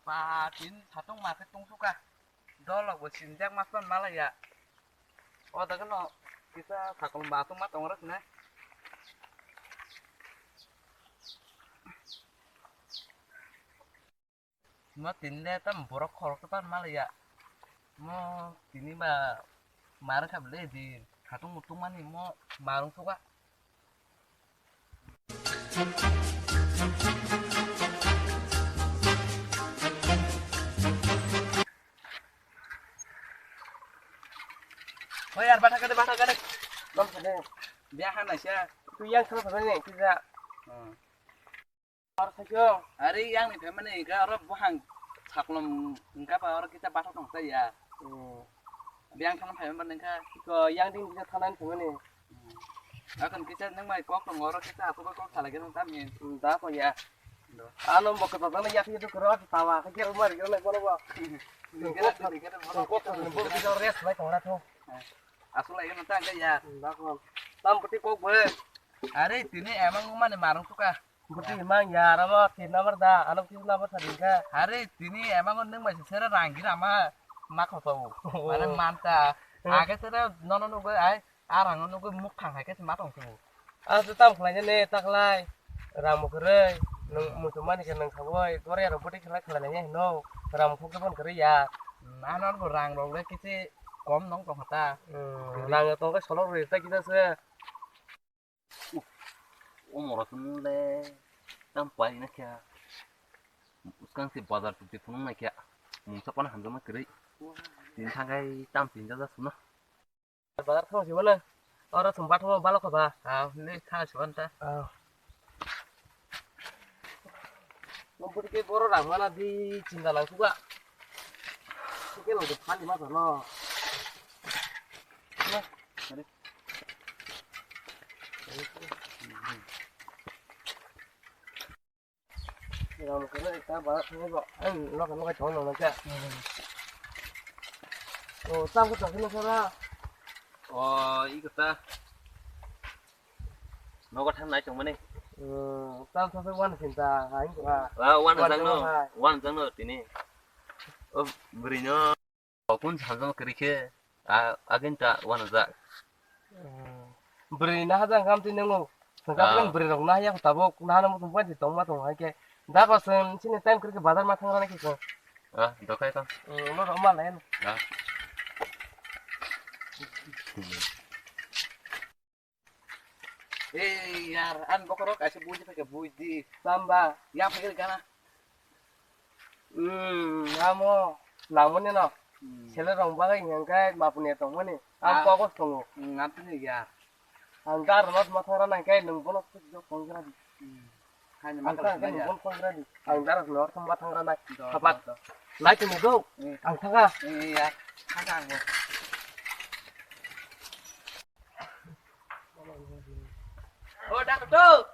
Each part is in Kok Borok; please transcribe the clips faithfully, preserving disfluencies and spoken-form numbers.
Ba, tin satung ma khe tungsuka. Dolok bo sinjak ma ton malaya. O daga no kisa sakol ba tong ma tong rok na. Mo tini le tam borok khorok to pan malaya. Mo tini ba marwng kha bwle din. Khatung mutung mani mo marwng suka. Oi yar, batha kade, batha kade. Bam kade. Biya ha naisa. Tu yang thang thang ne kisa. Hmm. Ar sakyo. Ari yang ni phaimani ka oro buhang saklom engka ba oro kita bathok tong ta ya. Hmm. Biang thang phaimani engka. Ko yang ding kita thanan phaimani. Hmm. Akon kita nang mai kok tong oro kita aku kok salai kan tami. Hmm, da ko ya. Do. Ano mo ko tong ya kita kro tawa ka kira mari kira na kono ba. Kira tu kira mo. Kok tong bo kita rest lai tong na tho. Asu lai kan ta ya. Hmm, da ko. Tam pati kok bo. Ari tini emang mani marung tuka. Bwtwi mang ya, aro bo tin number da, ano tin number sa din kha. Are tini emang nwng bai sere rang gira ma, ma khoto. Mane manta. Age sere nono nugwi ai, a rang nugwi muk thang hai khe ma tong tu. A tu tam khlai ne taklai. Rang mo kwrwi, nwng muchung mani khe nwng khawoi, gore aro bwtwi khlai khlai ne hino. Rang mo khok bon kwrwi ya. Ano bo rang rok le kisi kom nong tong kha ta. Hmm, rang tong khe solok rwi ta kisa se. O moro chwng le tam pai na khe. Bwskang se bazar twi phunuk nai khe. Mungsa pana hamjakma kwrwi. Tini thangkai tam tinjak jak suna. Bazar thang si wala. Oro thum bathang balok kha ba. Ah, le thang si wanta. Ah. Nobody ke boro rang mana di chinta lang suka. Ke lo de phali ma no. Ram kene ekta ba thang ba. Ai, no kan no ka chong no ka. O, tam ko chong no sara. O, i kata. Nogo thang nai tongmani. Hmm, tam sa wan sinta hai ko ha. Ah, wan jang no. Wan jang no tini. O, bwrwi no. Kun jang jang kri khe. A, agin ta wan ja. Hmm. Bwrwi na ha jang kam tini ngo. Sengkap kan bwrwi rok na ya tabok na na mo tong pai tong ma tong hai ke. Da ko sen sini time kri ke bazar ma thang na ki ko. Ah, dokai to. Hmm, lo ro ma len. Ah. Ei yar, an bokorok kaisa buji phai khe buji. Tamba. Yang phai khe gana. Hmm, amo lamoni no. Hmm. Sele rong bagai hingkai mapuni tongmani. Am Ah. Kogos tongo. Hmm, am tini yar. Ang dar not mathara nangkai nung bono suk jok kongkra di. Hmm. Ang thang kan bon phone kra di. Ang dar no thum ba thang ra nai. Sapat. Lai tu do. Ang thang a. Iya. Thang ang. O doctor.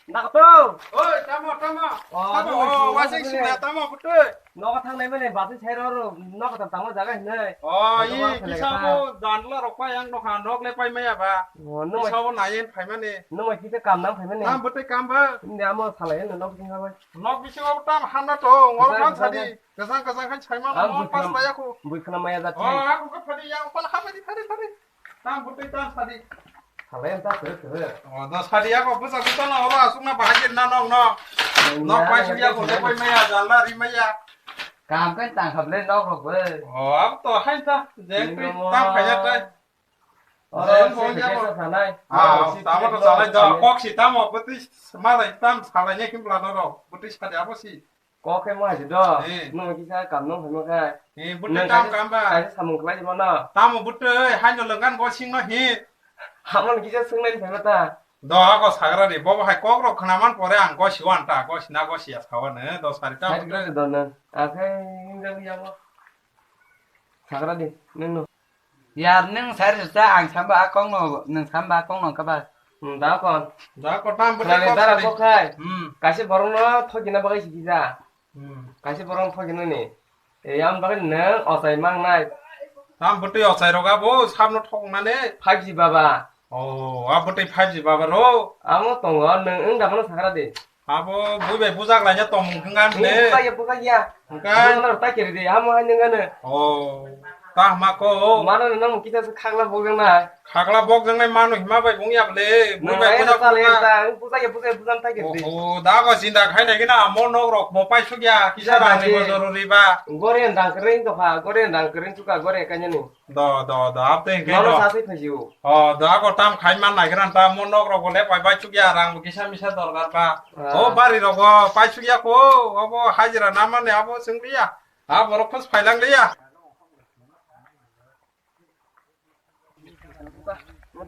Doctor. Oi, tamo, tamo. Tamo, o, wasing sina, tamo, betul. Nogo thang nai mane, basi sai ro ro, nogo tang tamo jaga hinai. O, i, kisa mo, dan la rok pa yang nokha, nok le pai maya ba. Kisa mo nayen phai mane. Nwng bai kisa kam nang phai mani. Tam bwtwi kam ba. Hindi amo salai no nok sing habai. Nok bisingo tam hamna to, ngor Kwchang, phan sadi. Kwchang, kwchang khai chaima Ang no pas bwkhwnam-, baya ko. Bwkhwnam maya jat Oh, khai. Aku ka phadi yang pal ha phadi phadi phadi. Tam bwtwi tam sadi. Salai ta kwrwk kwrwk. Oh, da sadi ya ko bwsa bwsa na ora asuk na bahagi na nok no. Nok pai sing ya ko le koi maya jalla ri maya. Kam kai tang khap le nok rok bwe. Oh, ab to hai ta. Je Hindi twi mo. Tam khai ya tai. Oro Jen se bong jabo. Kesa sanai. Ah, tamo to sanai do, kok si tamo, bwtwi malai tam salai ne kim bla doro, bwtwi sadi abo si. Kok khe mo haji do. Eh. Nung kisa kam nung phai mo khai. Eh, bwtwi Nung tam kaisa, kam ba. Kaisa samung khlai mo no. Tamo bwtwi, hai no lengan go sing no hi. Hamon kisa sungnai phai mo ta. Do ako sagra ni, bobo hai kok rok khnaman pore ang go siwan ta, go sina go siya sawan, eh, do sari tam Hai bwtwi. Khlai do nung. Akhai nung jabo. Sagra di, nung no. Yar, nwng sari rwsa, ang samba a kok no, nwng samba a kok no kaba. Hmm, da kon. Da kon tam bwtwi Khwlai kok dara sadi. Kok khai. Hmm. Kaisa borok no thokina bagwi sigi ja. Hmm. Kaisa borok no thokina ni. E, yang bagwi nwng ochai mang nai. Tam bwtwi ochai roga bo sab no thok nani. Five G baba. Oh, a bwtwi five G baba ro. Amo tongo, nwng wng da bono sakra di. Abo bui bai bujak laina tongmung khe ngan le. Bujak ya, bujak ya. Hwnkhe? Bujak no ta kiri di, amo hai nang ano. Oh, ta hama ko. Mano no nang kisa se khagla bujak na. Khagla bok jang nai mano hima bai bung ya ble. Bui bai bujak ta le ta, bujak ya, bujak ya, bujak ta kiri di. Oh, da go sinda khai nai gina, mo nok rok mo pai suk ya, kisa rang ni bo jorori ba. Gore ndang kering to ha, gore ndang kering chuka gore kanya ni. Do, do, do, ap tei hingke do. Nono sasai phaisio. O, do, ako tam khai man nai gran ta, mo nok rok bo le pai bai chuk ya, rang bo kisa misa dorkar ba. Ah. O, bari rok bo pai chuk ya ko, obo hajira na mane abo chwng liya. A borok khos phai lang liya.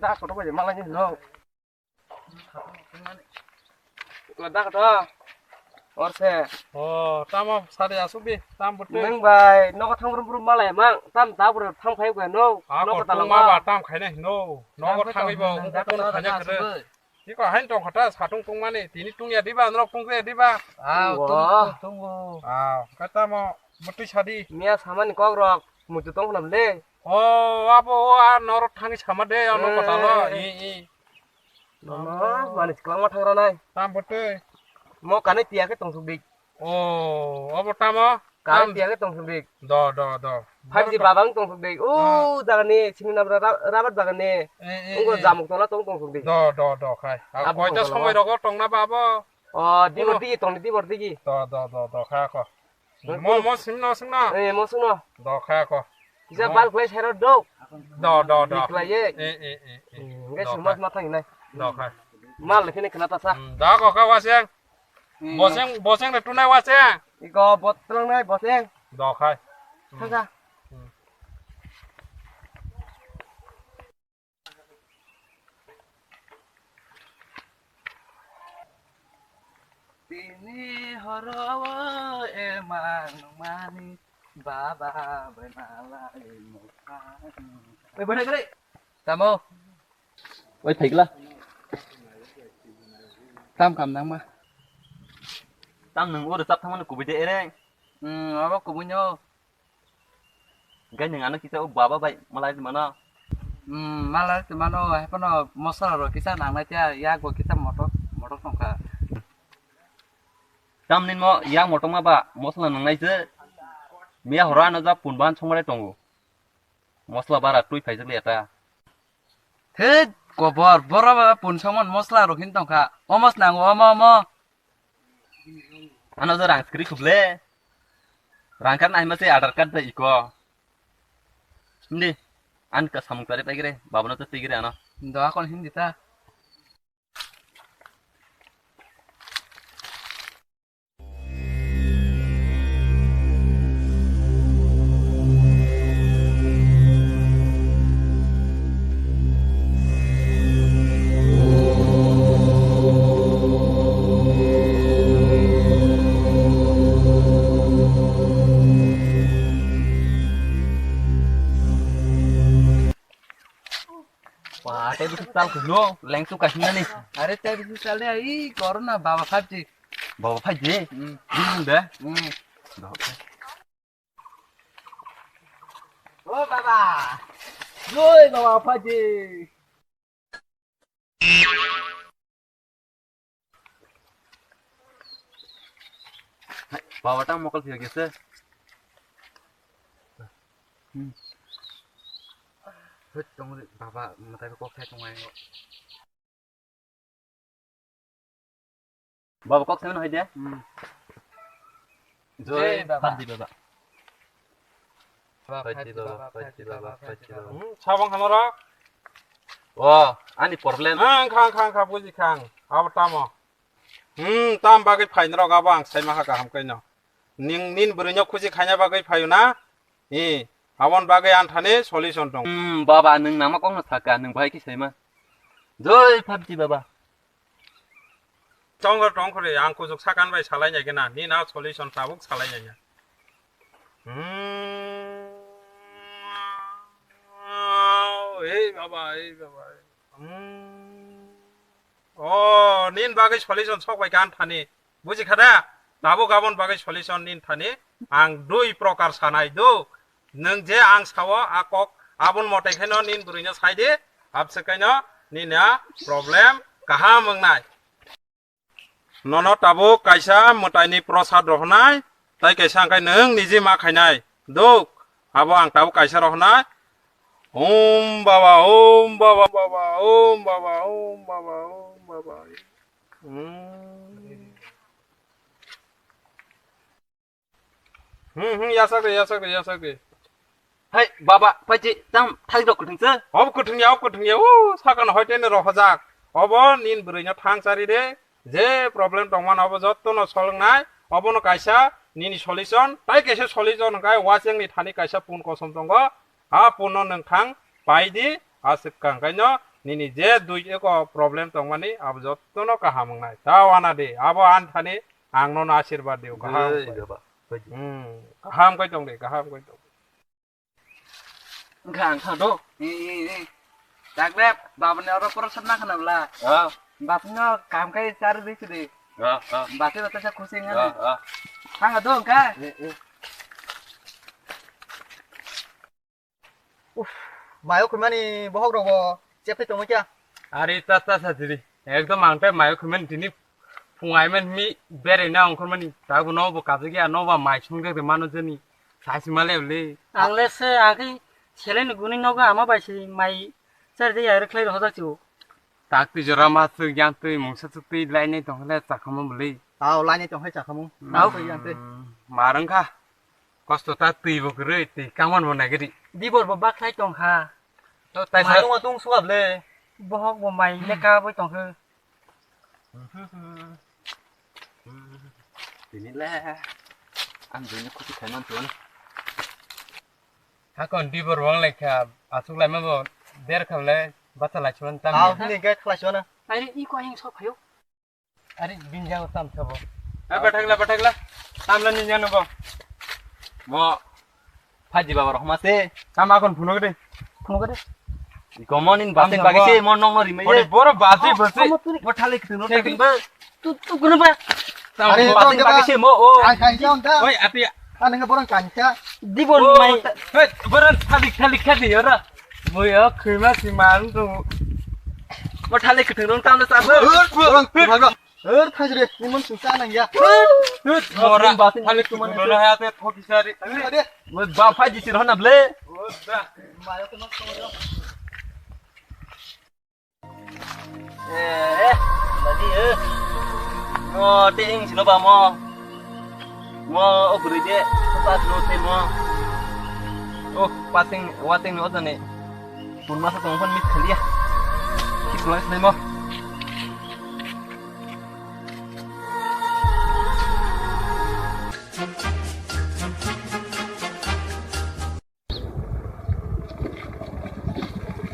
Da koto bai malai ni no. Ko da koto. Orse. O, tamo sari asuk di, tam bote. Nang bai, nogo thang brum brum malai mang, tam ta brum thang phai ko no. Ako nogo ta tungma lama. Ba tam khaina hino. Nogo thang thangwi bo, thang ungko thang kono thang khaina thang khere. Asuk. Tiko hain tong khata satung tungmani, tini tungya diba, norok tungya diba. Ah, tung, tung, tung. Ah, kata mo mutui sadi. Miya samani kok rok, mutu tong khna le. O, abo, o, a norok thangwi sama de, ano kotalo. Eh. I, i. Mama, manis kwlangma thangra nai. Tam bwtwi. Mo kanai tiya khe tongsuk dik. O, obo tamo? Kanai tiya khe tongsuk dik. Do, do, do. Five G babang tongsuk dik. O, jagani sini nabra ra-, rabat bagani. Eh, eh, eh. Ungo jamuk tola tong tongsuk dik. Do, do, do, khai. Abo koita tongthola somoi ba. Rogo tongna ba abo? O, dibor digi tongni, dibor digi. Do, do, do, do, khai ako. Mo, mo, singno, singno. Eh, mo singno. Do, kha ko. Kisa bal khlai sero do. Do, do, do. Biklai ye. Eh, eh, eh, eh. Hmm, ngai do, singmas kha. Ma thang nai. Do, kha. Mal lekhine khna ta sa. Hmm, do, ko, kha, waseng. Hmm. Boseng, boseng de tunai waseng. Iko botrang nai boseng. Do, kha. Hmm. Kha, kha. Hmm. Tini horo o emang mani baba bai malai mukhang. Oi, bwthai kwrwi. Tamo? Oi, phaikla. Tam kam nangma. Tam nwng o rwchap thangmani kubui de ereng. Hmm, abo kubui no. Hingke nwng ano kisa o baba bai malai mano? Hmm, malai mano, hai phano mosola rok kisa nangnai tiya, yak bo kisa motok, motok tongkha. Tamni mo yak motok ma ba mosola nangnai se. Miya horo ano ja pun ban songmani tongo. Mosola bara twi phaijak le eta. Thit, kobor, boro ba pun songmani mosola rok hin tongkha. Omos nango, omo, omo. Ano jo rang skri khuble. Rang card nai ma se Aadhaar card bai iko. Hindi. An ka samung tari pai gre. Baba no to pai gre ano. Do akon hindi ta. Ba, tei bisi chal kuno, lengsu kasinani. Are tei bisi chal de, ai, corona baba five G. Baba five G? Hmm. Bini de? Hmm. Baba. O baba. Oi baba five G. Baba tang mokol phiyok gese. Hmm. Hoi tong baba matai kok khai tong ai. Baba kok semen hoi de. Hmm. Joi Jai baba. Phanti baba. Baba, phanti baba, phanti baba, phanti baba. Hmm, sabang hamara. O, ani problem. Ang khang khang khang buji khang. Abo tamo. Hmm, tam bagwi phainrok abo ang saima ha kaham kaino. Ning nin bwrwino khusi khaina bagwi phaio na? Hi, abon bagwi anthani solution tong. Hmm, baba, nwng nama kokno saka, nwng bahai khe saima. Joi phanti baba. Tongkha, tongkha re, ang kuchuk sakan bai salai nai gana, nini na solution tabuk salai nai ya. Hmm. Ei baba, ei baba. Hmm. O, nini bagwi solution sok bai kan thani. Buji kha da? Tabuk abon bagwi solution nini thani. Ang dui prokar sanai do. Nwng je ang sao a kok abon mote khaino nini bwrwino sai di. Abse kaino nini a problem kaham wngnai. Nono tabuk kaisa mwtaini prosad rohornai, tai kaisa hwnkhe nwng niji ma khainai. Duk, abo ang tabuk kaisa rohornai. Om Baba, Om Baba, Baba, Om Baba, Om Baba, Om Baba. Hmm. Hmm, hmm, yasak de, yasak de, yasak de. Hai, baba, paiji, tam thai rok kuthung se? Ob kuthung ya, ob kuthung ya, u, sakano hoite ne rohojak. Obo nin bwrwi no thang chari de, je problem tongmano obo jotto no solwngnai, obo no kaisa nini solution, tai kaisa solution hwnkhe waseng ni thani kaisa pun kosom tongo, a pun no nwng thang pai di, a swkang kaino nini je dui eko problem tongmani abo jotto no kaham wngnai. Ta wana de, abo ani thani ang nono asirwad dio, kaham Ei, koi. Baba, paiji. Hmm, kaham koi tong de, kaham koi tong. Wngkha, wngkha do. Ei, ei, ei. Dagrep, babani oro porosat na khana bla. Ah. Bapno kam kai char di sidi. Ah, ah. Bapni rota sa khusi ngani. Ah, ah. Thanga do wngkha. Eh, eh. Uff, mayo khumani bohok rogo chepte tongmo kya? Are ta ta sa jiri. Ekdom ang tai mayo khumani tini phung aiman mi bere na ongkhormani. Tago no bo kajagi a no ba mai sung de mano jani. Sasi male le. Ang le se ang kai seleni guni nogo ama bai se mai char de ya rwkhlai rohojak chibo. Tak twi jora ma twi yang twi mungsa twi lainai tongkhle chakhamu bwlwi. Tao lainai tongkhle chakhamu. Hmm. Tao twi yang twi. Mar wngkha. Kosto ta twi bo kwrwi twi kaman bo nagiri. Dibor bo bakhlai tongkha. To tai sa- Mairung atung suab le. Bohok bo mai leka boi tongkhe. Tini le. Ang jini khuti khaiman tun. Hakon dibor wng lai kha, aswk lai ma bo der kha le, basa lai chuan tam. Aw, ya. Ni gate khlai chuan. Ai, i ko hing sok phayo. Ari, bin jang tam thabo. Eh, bathakla, bathakla. Tamla ni jano bo. Mo, phaji baba rohma se. Tam akon phuno gede. Phuno gede. Iko mo nin basi bagi se, mo nong no rimai. Ori boro basi basi. Mo thalik thung no thalik ba. Tu, tu guna ba. Are, basi bagi se mo, o. Ai, khai jang ta. Oi, api. Anenga borang kancha. Dibon mai. Hei, borang thalik thalik khadi ora. Boyo khima si man tu. Mo thalik khung rong tam sa. Borang, borang. Er thajre, nimon sungsa nang ya. Hut, mora, thalik tu mana tu mana ya te thoki sari. Ade. Woi, ba phaji sir hona ble. Woi, ba. Mayo tu mas. Eh, eh, lagi eh. Mo te ing sino ba mo. Mo o beri de, pas lo te mo. Oh, pasing, wating lo tane. Pun masa tong pun mit khalia. Kit lo sini mo.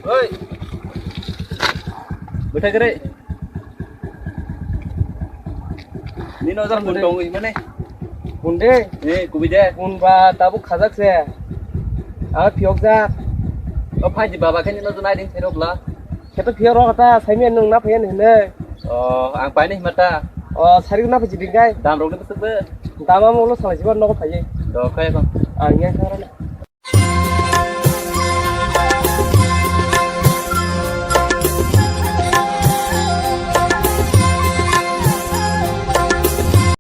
Oi. Bwthai kwrwi. Nini ojak pun tongwi mane. Pun de. Eh, kubi de. Pun ba tabuk khajak se. Ang phiyokjak. O phaidi baba khe nini ojak naiding thairok la. Kheto phiya rok ta saimya nwng na phaiya hinwi. Oh, ang paina hima ta. Oh, sari na phaji ding kai. Dam rok ni bwswk bo. Dam amo ulo salai sibar nogo phaiya. Do kaya kon. Ang yang kara na.